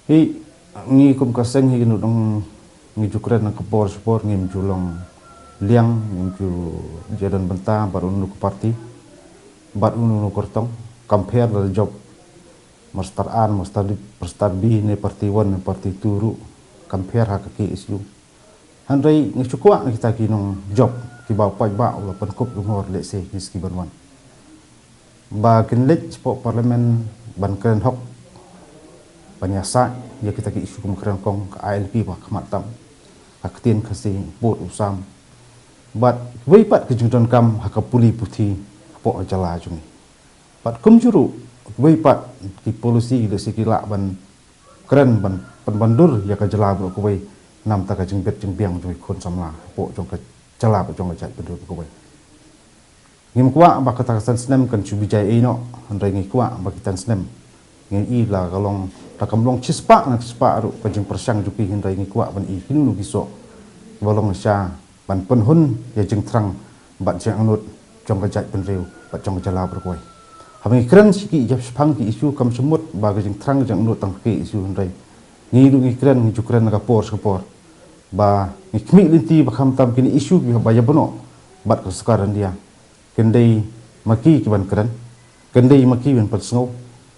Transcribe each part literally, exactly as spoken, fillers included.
Hi, ngi kum ka seng hi ngi dang ngi ju kren na ka por sha por, ngim ju long liang, ngim ju ïadon bynta bad uno uno ka party bad uno uno ka kyrtong. Kam pher la jop mar star an, mar star di, mar star B ne party one ne party two ruh, kam pher ha ka K S U. Hynrei ngi shu kwah na kita ki nongjop kiba u paidbah u la pynkup lyngngoh lehse ki sngi ban wan, ba kin leit shapoh parliament ban kren hok, ban ïasaid ïa kita ki issue kum kren kong ka I L P ba khmat tam, ha ka ktien Khasi, pud u sam, bad kiwei pat ki jingdonkam ha ka pule puthi hapoh ka jylla jong ngi. Bad kumjuh ruh kiwei pat ki policy lehse ki lah ban kren ban pynbandur ïa ka jylla baroh kawei, namta ka jingbit jingbiang jong ki khun samla hapoh jong ka jylla bad jong ka jaitbynriew baroh kawei. Ngim kwah ba kata ka san snem kan shu bijai ei noh, hynrei ngi kwah ba ki tan snem, ngi i la ka long, la kam long shispah na shispah ruh ka jingpyrshang jong ki, hynrei ngi kwah ban i kino kino ki soh ba long sha ban pynhun ïa jingthrang bad jingangnud jong ka jaitbynriew bad jong ka jylla baroh kawei. Haba ngi kren sha ki ïa shaphang ki issue, kam shu mut ba ka jingthrang jingangnud tang ka K S U, hynrei ngi ruh ngi kren, ngi ju kren na ka por sha ka por, ba ngi khmih lynti ba khamtam kine issue kiba ïa bynnoh bad ka sorkar India, kin dei ma ki kiban kren, kin dei ma ki ban pynsngew,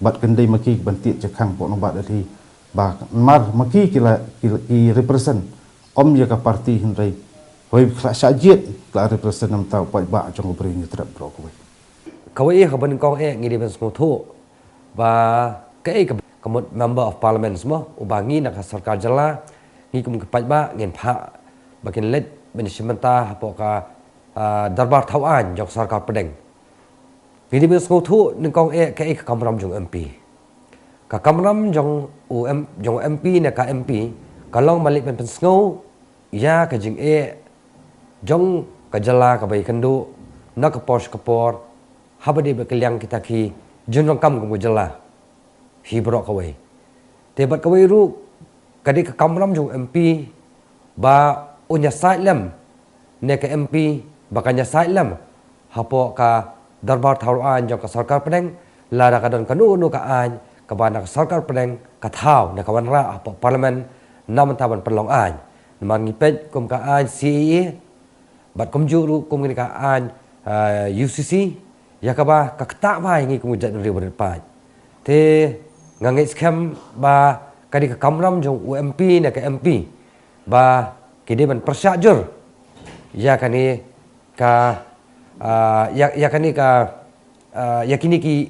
bad kin dei ma ki kiban tied jingkhang hapoh nongbah Delhi, ba namar ma ki ki la, ki, ki represent ym ïa ka party, hynrei hoi ki la shah jied, ki la represent namta u paidbah jong ka Ri Hynñiewtrep baroh kawei. Kawei ïa kaba nyngkong eh ngi dei ban sngewthuh ba kaei ka, ka mut Member of Parliament mo, uba ngi na ka sorkar jylla, ngi kum ki paidbah ngin phah ba kin leit ban shim bynta hapoh ka, ah, dorbar thaw aiñ jong ka sorkar pdeng. Ngi dei ban sngewthuh nyngkong eh kaei ka kamram jong M P. Ka kamram jong u M, jong u M P ne ka M P ka long ban leit ban pynsngew ïa ka jingeh jong ka jylla kaba ïakynduh na ka por sha ka por, haba dei bad ka liang kita ki jingdonkam kum ka jylla hi baroh kawei. Te bad kawei ruh ka dei ka kamram jong u M P ba un ïasaid lem, ne ka M P ba kan ïasaid lem hapoh ka dorbar thaw aiñ jong ka sorkar pdeng, lada ka don kano kano ka aiñ kaba na ka sorkar pdeng ka thaw ne ka wanrah hapoh parliament na bynta ban pynlong aiñ. Namar ngi peit kum ka aiñ C A A, bad kumjuh ruh kum kane ka aiñ, ah, U C C, ïa kaba ka ktah bha ïa ngi kum ki jaitbynriew barit paid. Te nga ngeit skhem ba ka dei ka kamram jong u M P ne ka M P ba ki dei ban pyrshah jur ïa kane ka, ah, ïa, ïa kane ka, ah, ïa kine ki,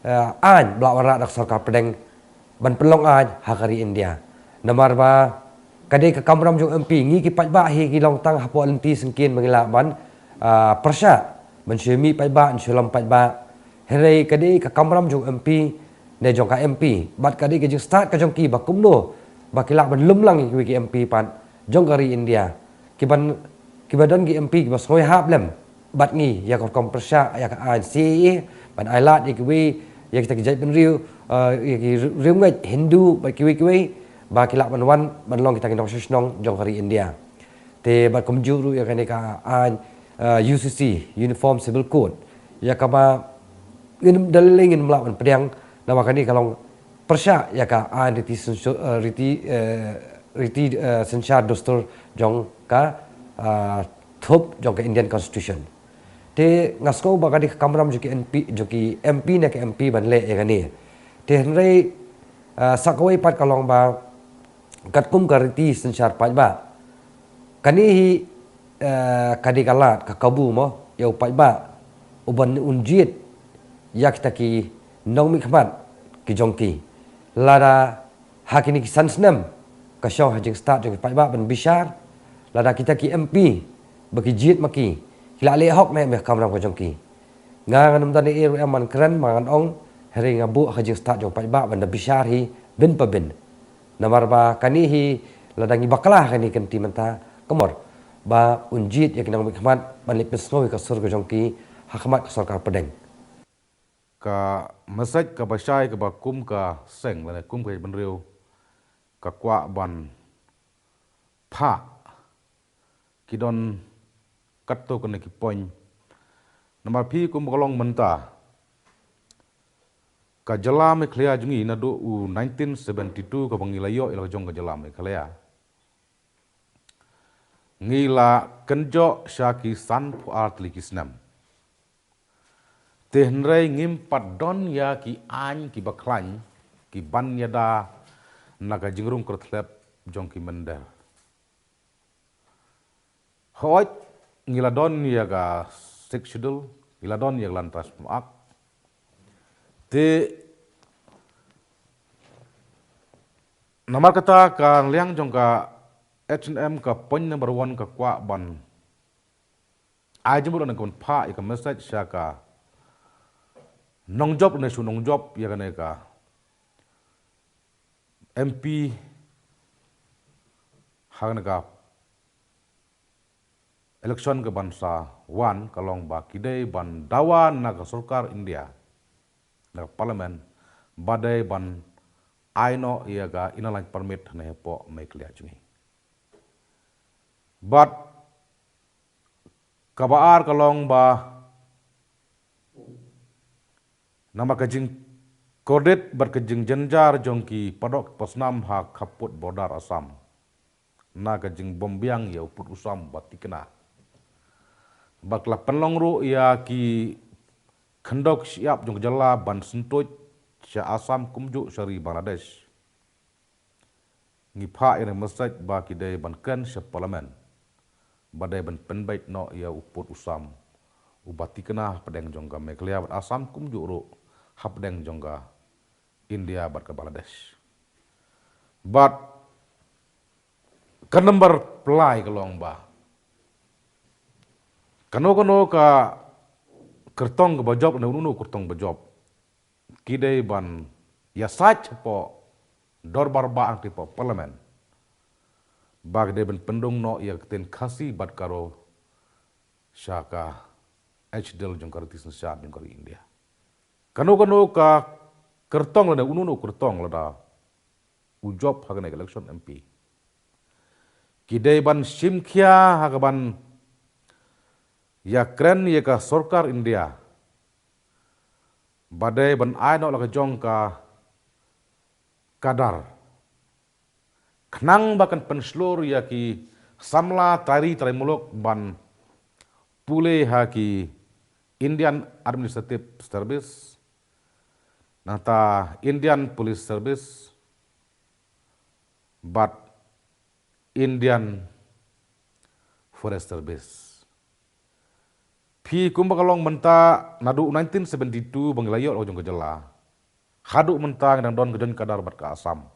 ah, aiñ ba la wanrah da ka sorkar pdeng ban pynlong aiñ ha ka ri India. Namar ba ka dei ka kamram jong M P, ngi ki paidbah hi ki long tang hapoh lynti syngkien ba ngi lah ban, ah, pyrshah ban shu mih paidbah, ban shu lem paidbah. Hynrei ka dei ka kamram jong M P ne jong ka M P, bad ka dei ka jingstad ka jong ki ba kumno ba ki lah ban lum lang ïa kiwei ki M P pat jong ka ri India, kiban, kiba don ki M P kiba sngewhap lem bad ngi ïa ka rukom pyrshah ïa ka aiñ C A A, ban ailad ïa kiwei, ïa kita ki jaitbynriew, eh, ïa ki riewngeit Hindu bad kiwei kiwei, ba ki lah ban wan ban long kita ki nongshong shnong jong ka ri India. Te bad kumjuh ruh ïa kane ka aiñ, eh, U C C, Uniform Civil Code, ïa kaba ngin da lei lei ngim lah ban pdiang, namar kane ka long pyrshah ïa ka aiñ riti synshar, eh, riti, eh, riti, eh, synshar dustur jong ka, ah, thup jong ka Indian Constitution. Te nga sngew ba ka dei ka kamram jong ki M P, jong ki M P ne ka M P ban leh ïa kane. Te hynrei, ah, sa kawei pat ka long ba katkum ka riti synshar paidbah, kane hi, eh, ka dei ka lad, ka kabu mo ïa u paidbah uban un jied ïa kita ki nongmihkhmat ki jong ki. Lada ha kine ki san snem ka shong ha jingstad jong ki paidbah ban bishar, lada kita ki M P ba ki jied ma ki ki la leh hok ne em ïa ka kamram ka jong ki. Nga ngan ym da leh ei ruh em ban kren, ba ngan ong, hynrei nga buh ha jingstad jong u paidbah ban da bishar hi bin pa bin. Namar ba kane hi, lada ngi bakla ha kane ka lynti mynta, ka mut ba un jied ïa ki nongmihkhmat ban leit pynsngew ïa ka sur ka jong ki ha khmat ka sorkar pdeng. Ka message kaba shai kaba kum ka seng lane kum ka jaitbynriew ka kwah ban phah ki don katto katne ki point. Namar phi kum ka long mynta, Ka jylla Meghalaya jong ngi naduh u nineteen seventy-two kaba ngi la ïoh ïa la ka jong ka jylla Meghalaya, ngi la kynjoh sha ki sanphew ar tylli ki snem. Te hynrei ngim pat don ïa ki aiñ kiba khlaiñ kiban ïada na ka jingrung kyrthlep jong ki mynder. Hooid, ngi la don ïa ka Sixth Schedule, ngi la don ïa ka Land Transport Act. Te namar kata ka liang jong ka H N M ka point number one ka kwah ban ai jingmut lane ka ban phah ïa ka message sha ka nongjop ne shu nongjop ïa kane ka M P ha kane ka election ka ban sa wan, ka long ba ki dei ban dawa na ka sorkar India, na ka parliament, ba dei ban ai noh ïa ka Inner Line Permit hangne hapoh Meghalaya jong ngi. Bad kaba ar ka long ba namar ka jingkordit bad ka jingjynjar jong ki paralok ki pasnam ha khappud border Assam, na ka jingbym biang ïa u pud u sam ba thikna. Bad ka la pynlong ruh ïa ki khyndew ki shyiap jong ka jylla ban syntuid sha Assam kumjuh sha ri Bangladesh. Ngi phah ïa ka message ba ki dei ban kren sha parliament, ba dei ban pynbeit noh ïa u pud u sam uba thikna hapdeng jong ka Meghalaya bad Assam kumjuh ruh hapdeng jong ka India bad ka Bangladesh. Bad ka number plie ka long ba kano kano ka kyrtong kaba jop ne uno uno u kyrtong ba jop, ki dei ban ïasaid hapoh dorbar bah hangtei hapoh parliament, ba ki dei ban pyndung noh ïa ka ktien Khasi bad Garo sha ka H D L jong ka riti synshar jong ka ri India. Kano kano ka kyrtong lane uno uno u kyrtong lada u jop ha kane ka election M P, ki dei ban shim khia ha ka ban ïakren ïa ka sorkar India, ba dei ban ai noh la ka jong ka kadar, khnang ba kan pynshlur ïa ki samla trai ri trai muluk ban pule ha ki Indian Administrative Service, nangta Indian Police Service bad Indian Forest Service. Phi, kumba ka long mynta, naduh nineteen seventy-two ba ngi la ïoh la ka jong ka jylla, haduh mynta ngi dang don ka jong kadar bad ka Assam.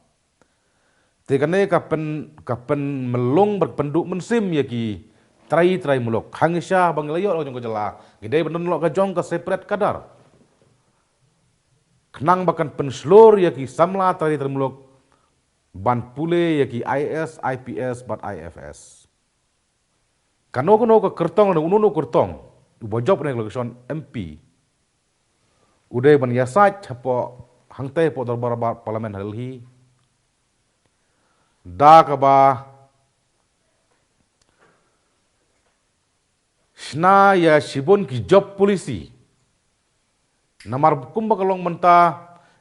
Te kane ka pyn, ka pynmlung bad pynduh mynsiem ïa ki trai trai muluk. Hangta ba ngi la ïoh la ka jong ka jylla, ngi dei ban don la ka jong ka separate kadar, khnang ba kan pynshlur ïa ki samla trai trai muluk ban pule ïa ki I A S, I P S bad I F S. Kano kano ka kyrtong ne uno uno u kyrtong uba jop ha kane ka election M P, u dei ban ïasaid hapoh, hangtei hapoh dorbar bah parliament ha Delhi, da kaba shna ïa shibun ki job policy. Namar kumba ka long mynta,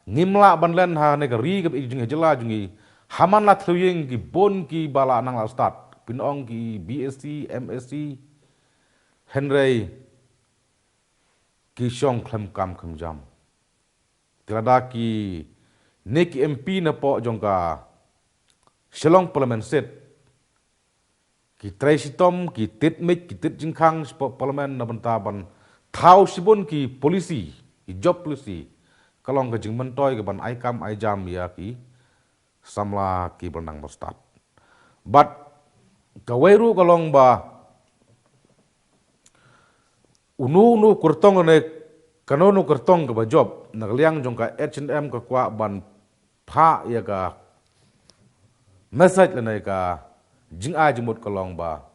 ngim lah ban len ha kane ka ri kaba ïeit jong ngi, ha jylla jong ngi, ha man la thliew ïing ki bun kiba la nang la stad, pynong ki B S c, M S c, hynrei ki shong khlem kam khlem jam. Te lada kine ki M P napoh jong ka Shillong Parliament Seat ki trei shitom, ki tied miej, ki tied jingkhang shapoh parliament na bynta ban thaw shibun ki policy, ki job policy, ka long ka jingmyntoi ka ban ai kam ai jam ïa ki samla kiba nang ba stad. Bad kawei ruh ka long ba uno uno u kyrtong ne kano kano u kyrtong kaba jop, na ka liang jong ka H N M ka kwah ban phah ïa ka message lane ka jingai jingmut ka long ba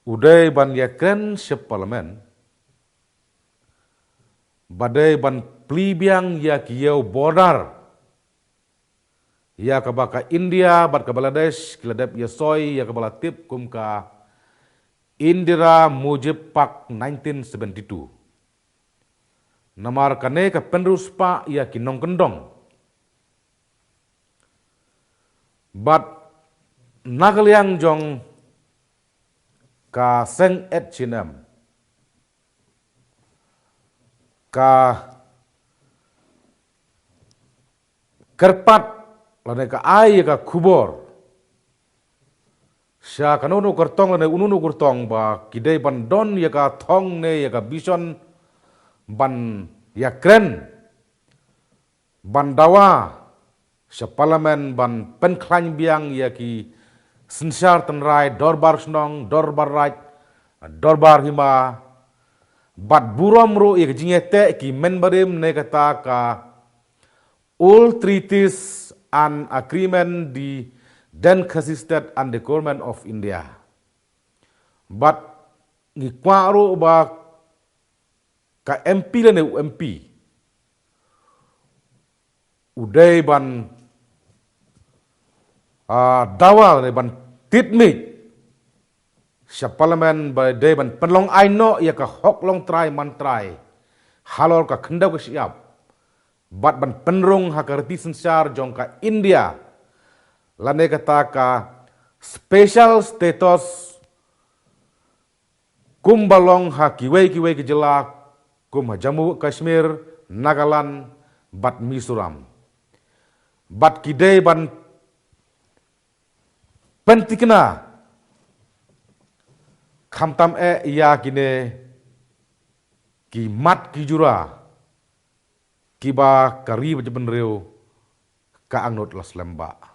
u dei ban ïakren sha parliament, ba dei ban plie biang ïa ki ïew border ïa kaba ka India bad ka Bangladesh ki la dep ïasoi, ïa kaba la tip kum ka Indira Mujib Pact nineteen seventy-two. Namar kane ka pynriewspah ïa ki nongkyndong. Bad na ka liang jong ka seng H N M, ka kyrpad lane ka ai ïa ka khubor sha kano kano ka kyrtong lane uno uno u kyrtong ba ki dei ban don ïa ka thong ne ïa ka vision ban ïakren, ban dawa sha Parliament ban pynkhlaiñ biang ïa ki synshar tynrai, dorbar shnong, dorbar raij, dorbar hima, bad burom ruh ïa ka jingïateh ki mynbarim ne kata ka All Treaties and Agreement, the then Khasi State and the Government of India. Bad ngi kwah ruh ba ka M P lane u M P u dei ban, ah, dawa lane ban tied miej sha Parliament ba dei ban pynlong ai noh ïa ka hok long trai man trai halor ka khyndew ka shyiap, bad ban pynrung ha ka riti synshar jong ka India lane kata ka special status kumba long ha kiwei kiwei ki jylla kum ha Jammu Kashmir, Nagaland bad Mizoram. Bad ki dei ban pyntikna khamtam eh ïa kine ki mat ki jura kiba ka ri bad jaitbynriew ka angnud la slem bah.